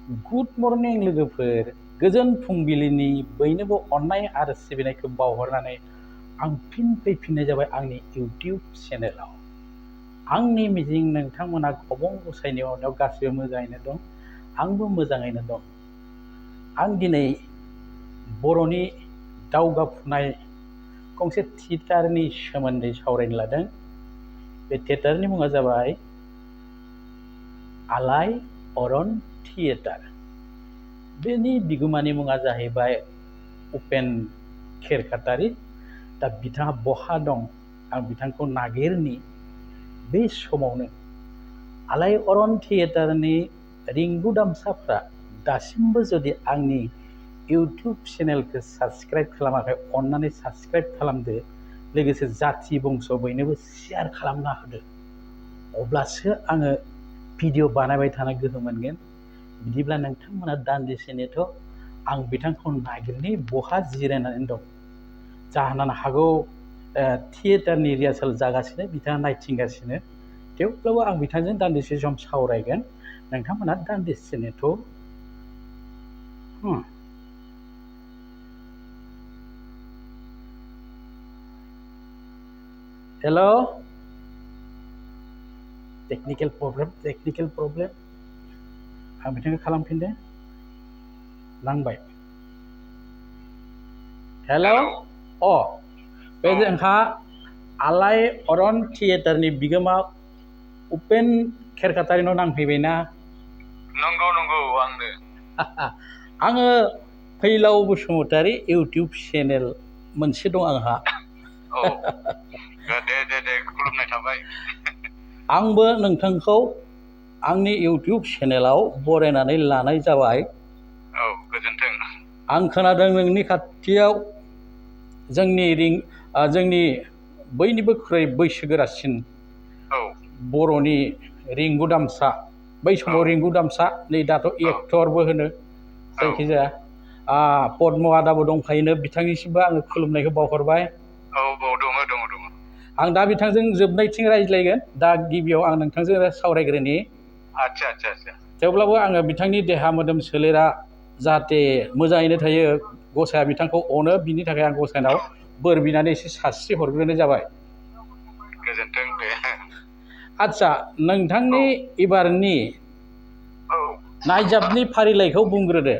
Good morning लोगोफोर गोजोन फुंबिलिनि बयनोबो अननाय आरो सिबिनायखौ बावहरनानै आं फिन फैफिननाय जाबाय आंनि इउटिउब चेनेलाव। आंनि मिजिं नोंथांमोना अबं गसाइनि अननायाव गासिबो मोजाङैनो दं, आंबो मोजाङैनो दं। आं दिनै बर'नि दावगाफुनाय गंसे थियेटारनि सोमोन्दै सावरायनो लादों। बे थियेटारनि मुङा जाबाय आलायारन थियेटार। बेनि बिगोमानि मुङा जाहैबाय उपेन खेरखातारि। दा बिथाङा बहा दं आं बिथांखौ नागिरनि। बे समावनो आलायारन थियेटारनि रिंगु दामसाफ्रा दासिमबो जुदि आंनि इउटिउब चेनेलखौ साबस्क्राइब खालामाखै अन्नानै साबस्क्राइब खालामदो, लोगोसे जाथि बंस' बयनोबो शेयार खालामना होदो, अब्लासो आङो भिडिअ बानायबाय थानो गोहो मोनगोन। बिदिब्ला नोंथांमोना दान्दिसे नेथ' आं बिथांखौ नागिरनि बहा जिरायनानै दं। जानो हागौ थियेटारनि रिहार्सेल जागासिनो, बिथाङा नायथिंगासिनो। थेवब्लाबो आं बिथांजों दान्दिसे सम सावरायगोन, नोंथांमोना दान्दिसे नेथ'। हेल', टेकनिकेल प्रब्लेम। आं बिथांखौ खालामफिनदों, नांबाय। हेल', बे जोंहा आलायारन थियेटारनि बिगोमा उपेन खेरखातारिनाव नांफैबायना? नंगौ आंनो। आङो फैलाव बसुमतारी इउटिउब चेनेल मोनसे दं आंहा। दे खुलुमनाय थाबाय। आंबो नोंथांखौ आंनि इउटिउब चेनेलाव बरायनानै लानाय जाबाय। गोजोन्थों। आं खोनादों नोंनि खाथियाव जोंनि बयनिबोख्रुइ बैसोगोरासिन बर'नि रिंगु दामसा, बै समाव रिंगु दामसा, नै दाथ' एक्टरबो होनो, जायखिजाया पद्म आदाबो दंखायोनो, बिथांनिसिमबो आङो खुलुमनायखौ बावहरबाय। दङ। आं दा बिथांजों जोबनायथिं रायज्लायगोन। दा गिबियाव आं नोंथांजों सावरायग्रोनि। आच्छा। थेवब्लाबो आङो बिथांनि देहा मोदोम सोलेरा जाहाथे मोजाङैनो थायो, गसाइया बिथांखौ अनो, बिनि थाखाय आं गसाइनाव बोर बिनानै एसे सारस्रि हरग्रोनाय जाबाय। गोजोन्थों दे। आच्छा, नोंथांनि एबारनि नायजाबनि फारिलाइखौ बुंग्रोदो।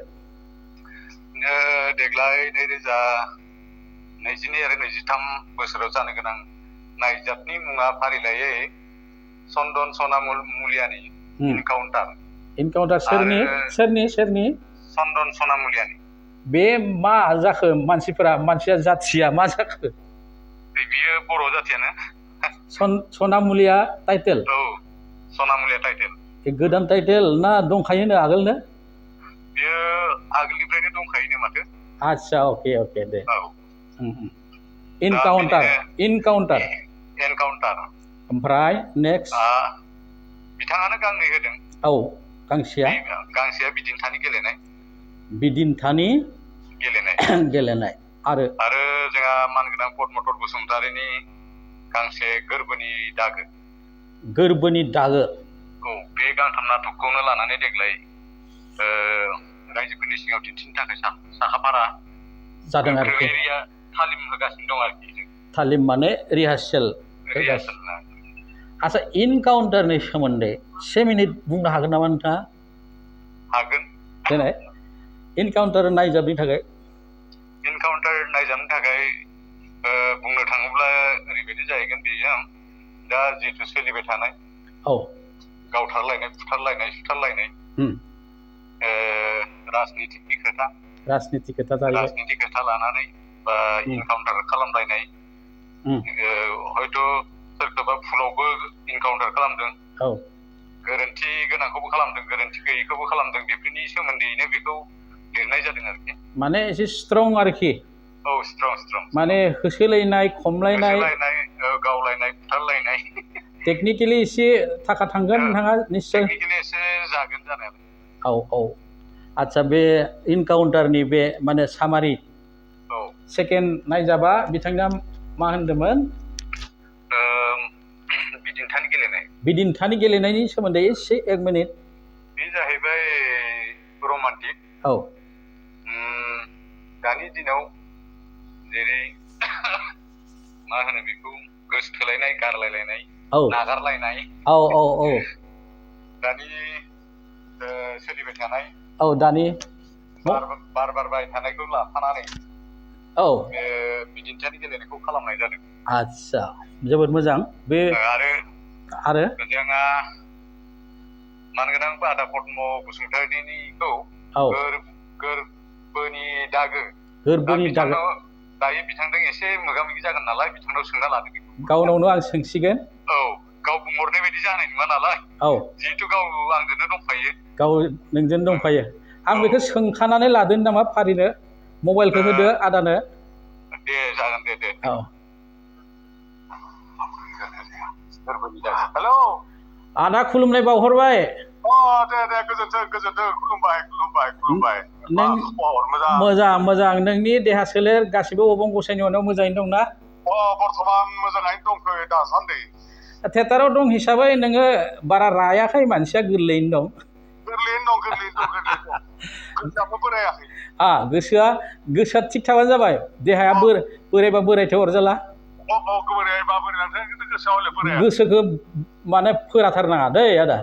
देग्लाय 2022 आरो 23 बोसोराव जानो गोनां नायजाबनि मुङा फारिलाइयै चन्दन सनामुलियानि इनकाउन्टार। सोरनि? चन्दन सनामुलियानि। बे मा जाखो? मानसिया जाथिया मा जाखो? बियो बर' जाथियानो। सनामुलिया टाइटेल? सनामुलिया टाइटेल। गोदान टाइटेल ना दंखायोनो आगोलनो? बियो आगोलनिफ्रायनो दंखायोनो माथो। आच्छा, अके दे। इनकाउन्टार। ओमफ्राय नेक्स्ट? बिथाङानो गांनै होदों। गांसेया बिदिन्थानि गेलेनाय। आरो जोंहा मानगोनां पद्मधर बसुमतारीनि गांसे गोरबोनि दागो। बे गांथाम नाटकखौनो लानानै देग्लाय रायजोफोरनि सिगाङाव दिन्थिनो थाखाय साखाफारा जादों आरोखि। तालिम होगासिनो दं आरोखि। तालिम माने रिहार्सेल। आच्छा, इनकाउन्टारनि सोमोन्दै 1 मिनिट बुंनो हागोन नामा नोंथाङा? हागोन। देनाय, इनकाउन्टार नायजाबनि थाखाय बुंनो थाङोब्ला ओरैबायदि जाहैगोन, बेयो दा जिहेतु सोलिबाय थानाय गावथारलायनाय, बुथारलायनाय, सुथारलायनाय, राजनितिकनि खोथा लानानै बा इनकाउन्टार खालामलायनाय, हयथ' सोरखौबा फुलावबो इनकाउन्टार खालामदों, गोरोन्थि गोनांखौबो खालामदों, गोरोन्थि गैयैखौबो खालामदों, बेफोरनि सोमोन्दैनो बेखौ लिरनाय जादों आरोखि। माने एसे स्ट्रं आरोखि। स्ट्रं। माने होसोलायनाय, खमलायनाय, गावलायनाय, बुथारलायनाय। टेकनिकेलि एसे थाखा थांगोन नोंथाङा निश्चय। टेकनिकेलि एसे जागोन जानायालाय। आच्छा, बे इनकाउन्टारनि बे माने सामारि सेकेन्ड नायजाबा बिथांना मा होनदोंमोन? बिदिन्थानि गेलेनाय। बिदिन्थानि गेलेनायनि सोमोन्दै एसे 1 मिनिट। बे जाहैबाय रमान्टिक औ दानि दिनाव जेरै मा होनो बेखौ गोसोथोलायनाय गारलायलायनाय नागारलायनाय दानि सोलिबाय थानाय दानि बार बारबाय थानायखौ लाफानानै बिदिन्थियारि गेलेनायखौ खालामनाय जादों। आदसा जोबोद मोजां बे आरो जोंहा मानगोनां आदा पद्म बसुमतारिनिखौ गोरबोनि दागो दायो बिथांजों एसे मोगा मोगि जागोन नालाय बिथांनाव सोंना लादों गावनावनो आं सोंसिगोन गाव बुंहरनाय बायदि जानाय नङा नालाय जिहेथु गाव आंजोंनो दंफायो गाव नोंजों दंफायो आं बेखौ सोंखानानै लादों नामा फारिनो मबाइलखौ होदो आदानो दे जागोन दे हेलौ आदा खुलुमनाय बावहरबाय दे गोजोनथों खुलुमबाय मोजां नोंनि देहा सोलेर गासिबो अबं गसाइनि अननायाव मोजाङैनो दंना बर्थमान मोजाङैनो दंथ'यो दासान्दि थियेटाराव दं हिसाबै नोङो बारा रायाखै मानसिया गोरलैयैनो दं गोसोआबो बोरायाखै गोसोआ थिग थाबानो जाबाय देहाया बोरायबा बोरायथो अरजाला गोसोखौ माने फोराथारनाङा दै आदा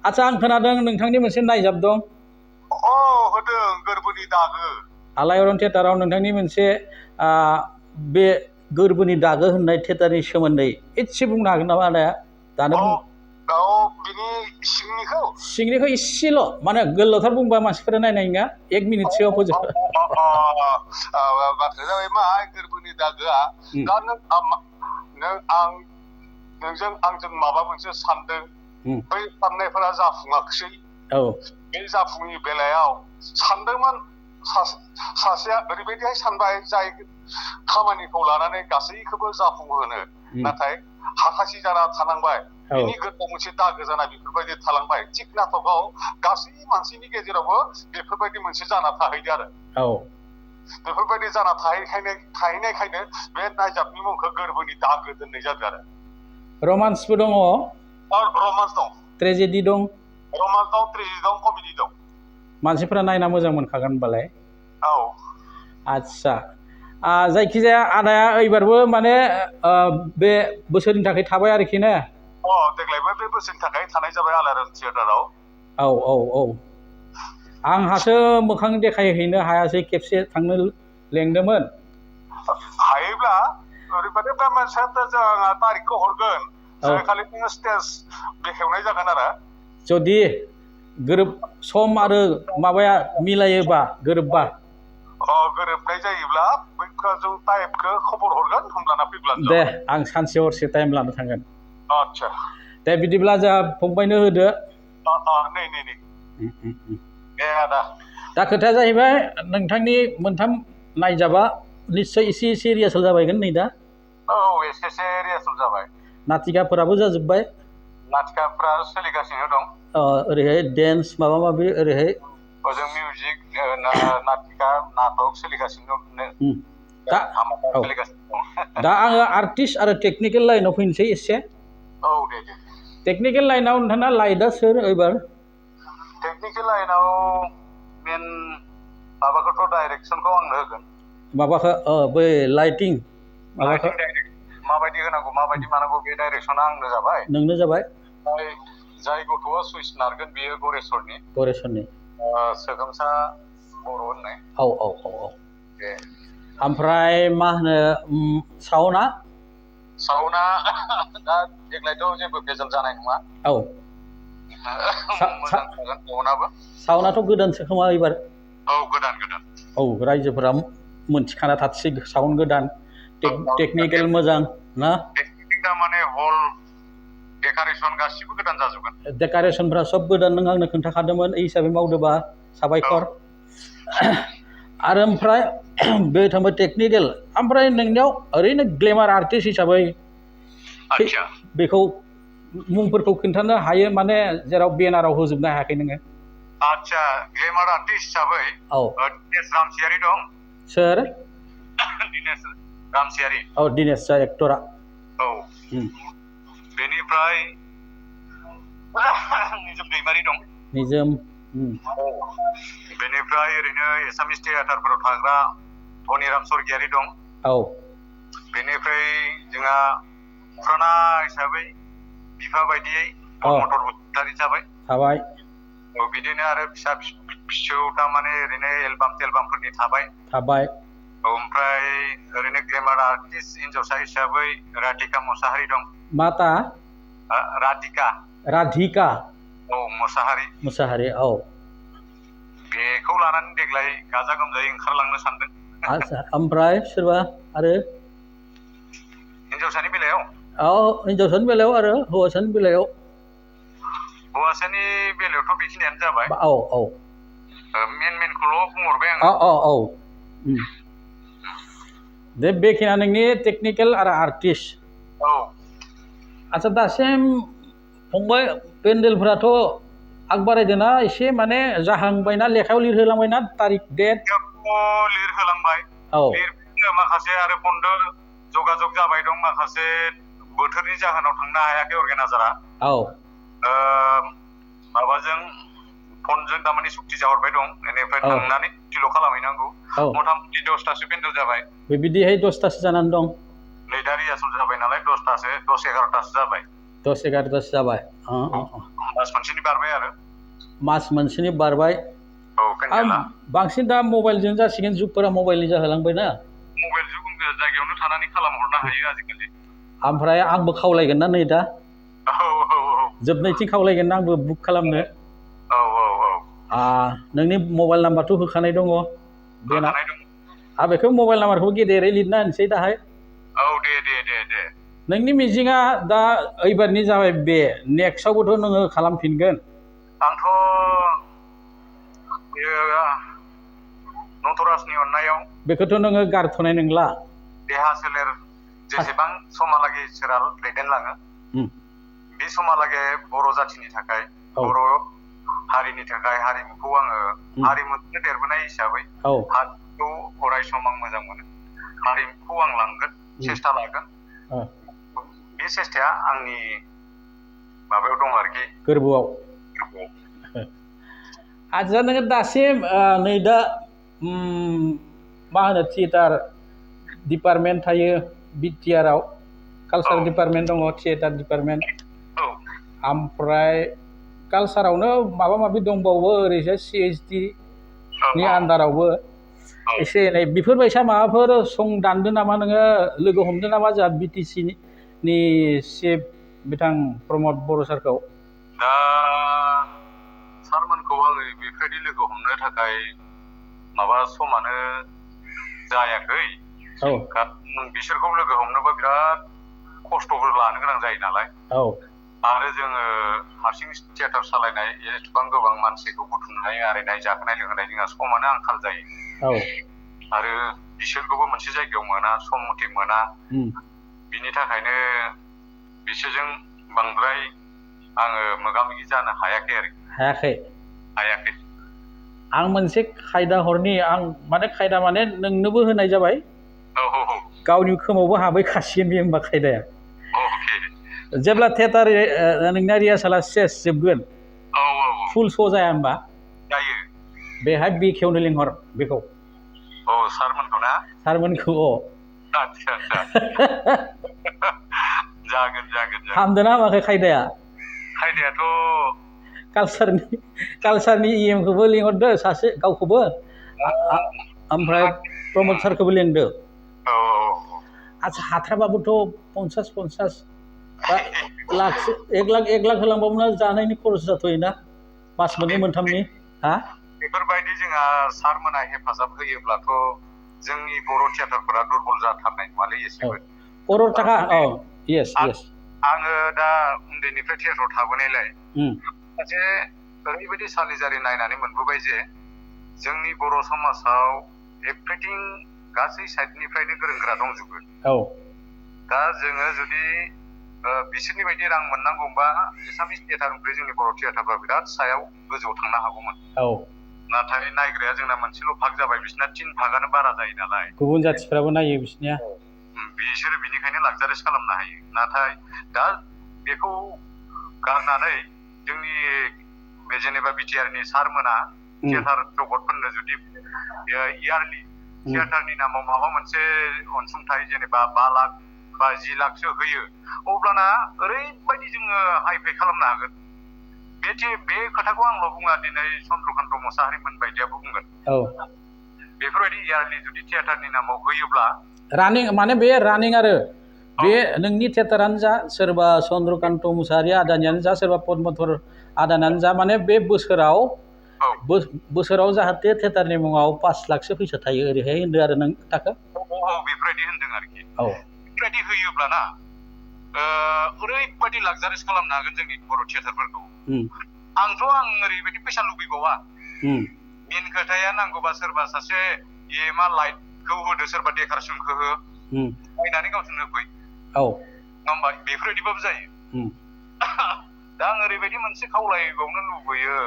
आदसा आं खोनादों नोंथांनि मोनसे नायजाब दं होदों गोरबोनि दागो आलायारन थियेटाराव नोंथांनि मोनसे बे गोरबोनि दागो होननाय थियेटारनि सोमोन्दै एसे बुंनो हागोन नामा आदाया दानो बिनि सिंनिखौ इसेल' माने गोलावथार बुंबा मानसिफोरा नायनाय नङा 1 मिनिटसोआव फोजोब बाथ्राया जाबाय मा गोरबोनि दागोआ दा नोंजों आंजों माबा मोनसे सानदों बै साननायफोरा जाफुङाखिसै बे जाफुङि बेलायाव सानदोंमोन सासेया ओरैबायदिहाय सानबाय जाय खामानिखौ लानानै गासैखौबो जाफुंहोनो नाथाय हाखासि जाना थानांबाय बिनि गोथौ मोनसे दागो जानाय बेफोरबायदि थालांबाय थिग नाटकआव गासै मानसिनि गेजेरावबो बेफोरबायदि मोनसे जाना थाहैदो आरो बेफोरबायदि जाना थाहैनायखायनो बे नायजाबनि मुंखौ गोरबोनि दागो दोननाय जादों आरो रमान्सबो दङ रमान्स दं ट्रेजेडि दं रमान्स दं ट्रेजेडि दं कमेडि दं मानसिफोरा नायना मोजां मोनखागोन होनबालाय आदसा जायखिजाया आदाया एबारबो माने बे बोसोरनि थाखाय थाबाय आरोखि ने देग्लायबो बे बोसोरनि थाखाय थानाय जाबाय आलायारन थियेटाराव आंहासो मोखां देखायहैनो हायासै खेबसे थांनो लेंदोंमोन हायोब्ला ओरैबायदि बे मोनसे जोंहा तारिखखौ हरगोन खालि नोङो स्टेज बेखेवनाय जागोन आरो जुदि सम आरो माबाया मिलायोबा गोरोबबा गोरोबनाय जायोब्ला जों टाइमखौ खबर हरगोन होमब्लाना फैब्लानो दे आं सानसे हरसे टाइम लानो थांगोन आदसा दे बिदिब्ला जोंहा फंबायनो होदो नै दे आदा दा खोथाया जाहैबाय नोंथांनि मोनथाम नायजाबा निस्सय एसे रिहार्सेल जाबायगोन नै दा एसे रिहार्सेल जाबाय नाटिकाफोराबो जाजोब्बाय नाटिकाफोरा सोलिगासिनो दं ओरैहाय डेन्स माबा माबि ओरैहाय ओजों मिउजिक नाटिका नाटक सोलिगासिनो दं दा आङो आर्टिस्ट आरो टेकनिकेल लाइनाव फैनोसै एसे दे टेकनिकेल लाइनाव नोंथाङा लाइटआ सोर एबार टेकनिकेल लाइनाव मेन माबाखौथ' डाइरेक्सनखौ आंनो होगोन माबाखौ बै लाइटिं माबाखौ माबायदि होनांगौ माबायदि मानांगौ बे डाइरेक्सना आंनो जाबाय नोंनो जाबाय जाय गथ'आ सुइस नारगोन बेयो गरेस्वरनि सोगोमसा बर' होननाय दे ओमफ्राय मा होनो साउन्डआ दा देग्लायथ' जेबो भेजाल जानाय नङा साउन्डआथ' गोदानसो खोमा एबार गोदान रायजोफोरा मोनथिखाना थाथसै साउन्ड गोदान टेकनिकेल मोजां ना माने हल डेक'रेसन गासिबो गोदान जाजोबगोन डेक'रेसनफ्रा सब गोदान नों आंनो खोन्थाखादोंमोन এই हिसाबै मावदोंबा साबायखर आरो ओमफ्राय बे थांबाय टेकनिकेल ओमफ्राय नोंनियाव ओरैनो ग्लेमार आर्टिस्ट हिसाबै बेखौ मुंफोरखौ खोन्थानो हायो माने जेराव बेनाराव होजोबनो हायाखै नोङो आदसा ग्लेमार आर्टिस्ट हिसाबै दिनेश रामसियारि दं सोर दिनेश रामसियारि दिनेश एक्टरा बेनिफ्राय निजोम दैमारि दं निजोम बेनिफ्राय ओरैनो एसामिस थियेटारफोराव थाग्रा धनिराम स्वर्गियारि दं औ बेनिफ्राय जोंहा फुराना हिसाबै बिफा बायदियै मटर बसुमतारी थाबाय बिदिनो आरो फिसा फिसौ थारमाने ओरैनो एलबामफोरनि थाबाय ओमफ्राय ओरैनो ग्लेमार आर्टिस्ट हिनजावसा हिसाबै राधिका मुसाहारि दं माता राधिका मुसाहारि औ बेखौ लानानै देग्लाय गाजा गोमजायै ओंखारलांनो सानदों आच्छा ओमफ्राय सोरबा आरो हिनजावसानि बेलायाव हिनजावसानि बेलायाव आरो हौवासानि बेलायाव बेलायावथ' बेखिनियानो जाबाय औ मेनखौल' बुंहरबाय आङो औ दे बेखिनिया नोंनि टेकनिकेल आरो आर्टिस्ट आच्छा दासिम फंबाय पेन्डेलफोराथ' आगबारायदोंना एसे माने जाहांबायना लेखायाव लिरहोलांबायना तारिख डेट लिरहोलांबाय माखासे आरो बन्द जगाजग जाबाय दं माखासे बोथोरनि जाहोनाव थांनो हायाखै अर्गानाइजारा माबाजों फनजों दामानि सुक्ति जाहरबाय दं बेनिफ्राय थांनानै सुक्तिल' खालामहैनांगौ मथा मथि 10थासो पेन्डेल जाबाय बिदिहाय 10थासो जानानै दं नै दा रिहार्सेल जाबाय नालाय 10-11थासो जाबाय 10-11थासो जाबाय मास मोनसेनि बारबाय आरो मास मोनसेनि बारबाय बांसिन दा मबाइलजों जासिगोन जुगफोरा मबाइलनि जाहोलांबायना मबाइल जुग जायगायावनो थानानै खालामहरनो हायो आजिखालि ओमफ्राय आंबो खावलायगोन ना नै दा जोबनायथिं खावलायगोन ना आंबो बुक खालामनो नोंनि मबाइल नाम्बारथ' होखानाय दङ बेना बेखौ मबाइल नाम्बारखौ गेदेरै लिरना होनोसै दाहाय दे नोंनि मिजिङा दा ओइबारनि जाबाय बे नेक्स्टआवबोथ' नोङो खालामफिनगोन आंथ' नटराजनि अननायाव बेखौथ' नोङो गारथ'नाय नंला देहा सोलेर जेसेबां समहालागै इसोरा दैदेनलाङो बे समहालागै बर' जाथिनि थाखाय बर' हारिनि थाखाय हारिमुखौ आङो हारिमुजों देरबोनाय हिसाबै हारिमुखौ अराय सम आं मोजां मोनो हारिमुखौ आं लांगोन सेस्था लागोन बे सेस्थाया आंनि माबायाव दं आरोखि गोरबोआव आच्छा नोङो दासिम नै दा मा होनो थियेटार डिपार्टमेन्ट थायो बिटिआरआव कालसार डिपार्टमेन्ट दङ थियेटार डिपार्टमेन्ट ओमफ्राय कालसारावनो माबा माबि दंबावो ओरैजाय CHD नि आन्दारावबो एसे एनै बेफोरबायसा माबाफोर सं दानदों नामा नोङो लोगो हमदों नामा जोंहा BTC नि चिफ बिथां प्रमद बर' सारखौ दा सारमोनखौ आङो बेफोरबायदि लोगो हमनो थाखाय माबा समानो जायाखै बिसोरखौ लोगो हमनोबा बिराद खस्थ'फोर लानो गोनां जायो नालाय आरो जोङो हारसिं थियेटार सालायनाय एसेबां गोबां मानसिखौ बुथुमनाय आरिनाय जाहोनाय लोंहोनाय जोंहा समानो आंखाल जायो आरो बिसोरखौबो मोनसे जायगायाव मोना सम मथे मोना बिनि थाखायनो बिसोरजों बांद्राय आङो मोगा मोगि जानो हायाखै आं मोनसे खायदा हरनि आं माने खायदा माने नोंनोबो होनाय जाबाय गावनि खोमावबो हाबैखासिगोन बे होनबा खायदाया जेब्ला थियेटार नोंना रिहार्सेला सेस जोबगोन फुल श' जाया होनबा बेहाय बेखेवनो लिंहर बेखौ सारमोनखौ जागोन हामदोंना हामाखै खायदायाथ' कालसारनि EM खौबो लिंहरदो सासे गावखौबो ओमफ्राय प्रमद सारखौबो लिंदो आच्छा हाथाराबाबोथ' 50 लाखसो 1 लाख होलांबाबो जानायनि खरस जाथ'योना मास मोननै मोनथामनि बेफोरबायदि जोंहा सारमोना हेफाजाब होयोब्लाथ' जोंनि बर' थियेटारफोरा दुरबल जाथारनाय नङालै एसेबो करोड़ थाखा आङो दा उन्दैनिफ्राय थियेटाराव थाबोनायलाय मोनसे ओरैबायदि सालिजारि नायनानै मोनबोबाय जे जोंनि बर' समाजाव एभ्रिथिं गासै साइडनिफ्रायनो गोरों गोरा दंजोबो दा जोङो जुदि बिसोरनि बायदि रां मोननांगौबा एसामिस थियेटारनिफ्राय जोंनि बर' थियेटारफ्रा बिराद सायाव गोजौआव थांनो हागौमोन नाथाय नायग्राया जोंना मोनसेल' भाग जाबाय बिसोरना 3 भागानो बारा जायो नालाय गुबुन जाथिफ्राबो नायो बिसोरनिया बिसोरो बिनिखायनो लाक्जारिस खालामनो हायो नाथाय दा बेखौ गारनानै जोंनि बे जेनेबा बिटिआरनि सारमोना थियेटार जगतफोरनो जुदि इयारलि थियेटारनि नामाव माबा मोनसे अनसुंथाइ जेनेबा 5 लाख बा 10 लाखसो होयो अब्लाना ओरैबायदि जोङो हाइफाइ खालामनो हागोन बे खोथाखौ आंल' बुङा दिनै चन्द्रकान्त मोसाहारिमोन बायदियाबो बुंगोन बेफोरबायदि इयारलि जुदि थियेटारनि नामाव होयोब्ला रानिं माने बे रानिं आरो बे नोंनि थियेटारानो जा सोरबा चन्द्रकान्त मोसाहारि आदानियानो जा सोरबा पद्मधर आदानानो जा माने बे बोसोराव जाहाथे थियेटारनि मुङाव 5 लाखसो फैसा थायो ओरैहाय होनदों आरो नों खोथाखौ बेफोरबायदि होनदों आरोखि बेफोरबायदि होयोब्लाना ओरैबायदि लाक्जारिस खालामनो हागोन जोंनि बर' थियेटारफोरखौ आं ओरैबायदि फैसा लुबैबावा मेन खोथाया नांगौबा सोरबा सासे मा लाइटखौ होदो सोरबा डेक'रेसनखौ हो बायनानै गावसोरनो होफै होमबा बेफोरबायदिबाबो जायो दा आं ओरैबायदि मोनसे खावलायबावनो लुबैयो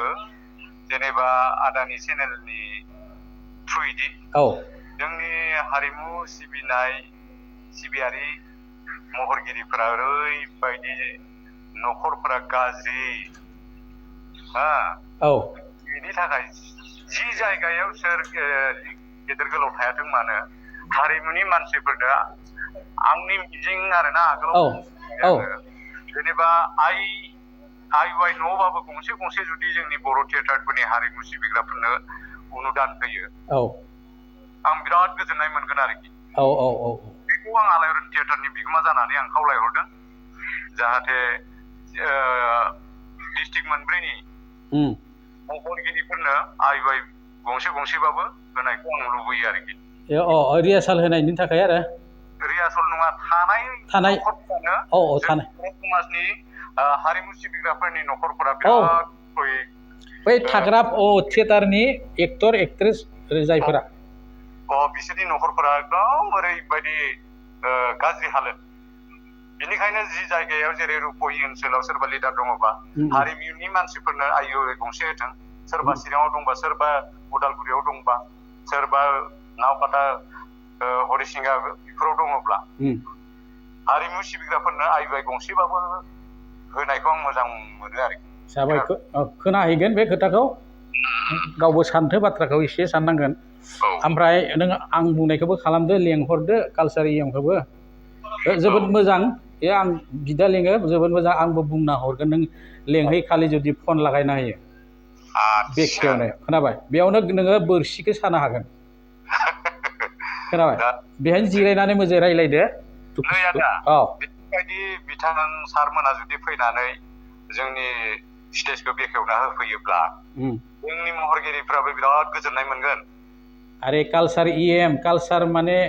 जेनेबा आदानि चेनेलनि थ्रुयैदि जोंनि हारिमु सिबियारि महरगिरिफोरा ओरैबायदि न'खरफोरा गाज्रि बेनि थाखाय जि जायगायाव सोर गेदेर गोलाव थायाथों मानो हारिमुनि मानसिफोरनो आंनि मिजिं आरोना आगोलाव जेनेबा आइ वाइ न'बाबो गंसे गंसे जुदि जोंनि बर' थियेटारफोरनि हारिमु सिबिग्राफोरनो अनुदान होयो आं बिराद गोजोननाय मोनगोन आरोखि बेखौ आं आलायारन थियेटारनि बिगोमा जानानै आं खावलायहरदों जाहाथे डिस्ट्रिक्ट मोनब्रैनि महरगिरिफोरनो आइ वाइ गंसे गंसेबाबो होनायखौ आं लुबैयो आरोखि रिहार्साल होनायनि थाखाय आरो रिहार्साल नङा थानाय समाजनि हारिमु सिबिग्राफोरनि न'खरफोरा बिराद बै थाग्रा थियेटारनि एक्टर एक्ट्रेस जायफोरा बिसोरनि न'खरफोरा एकदम ओरैबायदि गाज्रि हालोद बेनिखायनो जि जायगायाव जेरै रुपहि ओनसोलाव सोरबा लिडार दङबा हारिमुनि मानसिफोरनो आइ वाइ गंसे होथों सोरबा चिराङाव दंबा सोरबा उदालगुरियाव दंबा सोरबा नावकाटा हरिसिंगा बेफोराव दङब्ला हारिमु सिबिग्राफोरनो आइ वाइ गंसेबाबो होनायखौ आं मोजां मोनो आरोखि साबायखर खोनाहैगोन बे खोथाखौ गावबो सानथो बाथ्राखौ एसे साननांगोन ओमफ्राय नों आं बुंनायखौबो खालामदो लेंहरदो कालचार इयमखौबो जोबोद मोजां आं बिदा लेङो जोबोद मोजां आंबो बुंना हरगोन नों लेंहै खालि जुदि फन लागायना होयो बेखेवनाय खोनाबाय बेयावनो नोङो बोरसिखौ सानो हागोन खोनाबाय बेहायनो जिरायनानै मोजां रायज्लायदो बेबायदि बिथां सारमोना जुदि फैनानै जोंनि स्टेजखौ बेखेवना होफैयोब्ला जोंनि महरगिरिफ्राबो बिराद गोजोननाय मोनगोन आरे कालचार इएम कालचार माने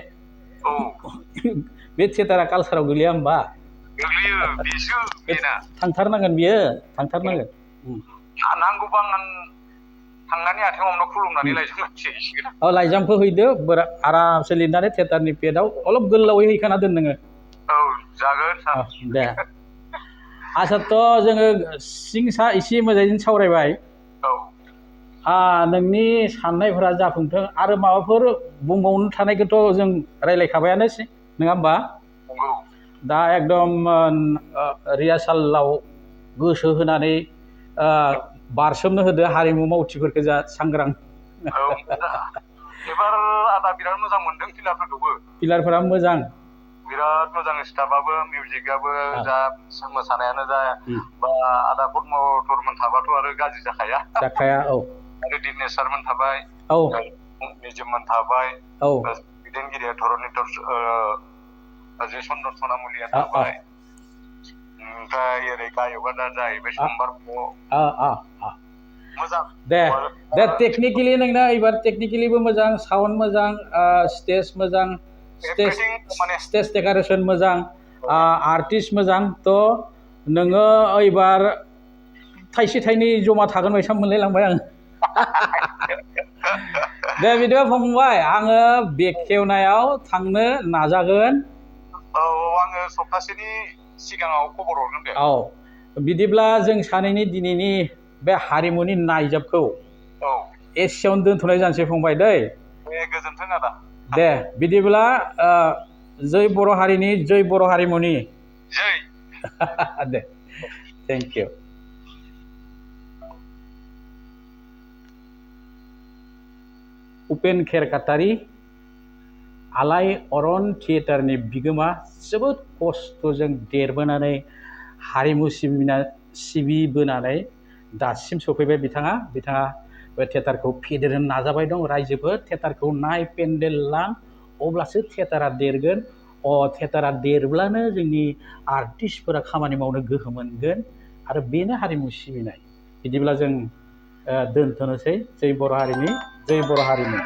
बे थियेटारा कालचाराव गोलैया होमबा गोग्लैयो बेसो बेना थांथारनांगोन बियो थांथारनांगोन नांगौबा आं थांनानै आथिङाव हमना खुलुमनानै लाइजाम होसिगोन लाइजामखौ हैदो आरामसे लिरनानै थियेटारनि पेजआव अलप गोलावै हैखाना दोन नोङो जागोन दे आसाथ' जोङो सिंसा एसे मोजाङैनो सावरायबाय नोंनि साननायफोरा जाफुंथों आरो माबाफोर बुंबावनो थानायखौथ' जों रायज्लायखाबायानोसै नङा होमबा दा एकदम रिहार्सालाव गोसो होनानै बारसोमनो होदो हारिमु मावथिफोरखौ जा सांग्रां एबार आदा बिराद मोजां मोनदों पिलारफोरा मोजां बिराद मोजां स्टाफआबो मिउजिकआबो जा मोसानायानो जा बा आदा पद्मधरमोन थाबाथ' आरो गाज्रि जाखाया आरो दिनेश सारमोन थाबाय निजोममोन थाबाय दैदेनगिरिया धरनिधर चन्द्र सनामुलिया थाबाय ओमफ्राय ओरै गायकआ दा जाहैबाय समबार मोजां दे टेकनिकेलि नोंना एबार टेकनिकेलिबो मोजां साउन्ड मोजां स्टेज मोजां स्टेज डेक'रेसन मोजां आर्टिस्ट मोजां थ' नोङो एबार थाइसे थाइनै जमा थागोन बायसा मोनलायलांबाय आं दे बिदिबा फंबाय आङो बेखेवनायाव थांनो नाजागोन आङो सप्तासेनि सिगाङाव खबर हरगोन दे बिदिब्ला जों सानैनि दिनैनि बे हारिमुनि नायजाबखौ एसेयावनो दोनथ'नाय जानोसै फंबाय दै गोजोन्थों आदा दे बिदिब्ला जै बर' हारिनि जै बर' हारिमुनि जै दे थेंक इउ उपेन खेरखातारि आलायअरन थियेटारनि बिगोमा जोबोद खस्थ'जों देरबोनानै हारिमु सिबिबोनानै दासिम सफैबाय बिथाङा बे थियेटारखौ फेदेरनो नाजाबाय दं। रायजोफोर थियेटारखौ नाय, पेन्डेल लां, अब्लासो थियेटारा देरगोन। थियेटारा देरब्लानो जोंनि आर्टिस्टफोरा खामानि मावनो गोहो मोनगोन आरो बेनो हारिमु सिबिनाय। बिदिब्ला जों दोनथ'नोसै। जै बर' हारिनि जै बर' हारिमु।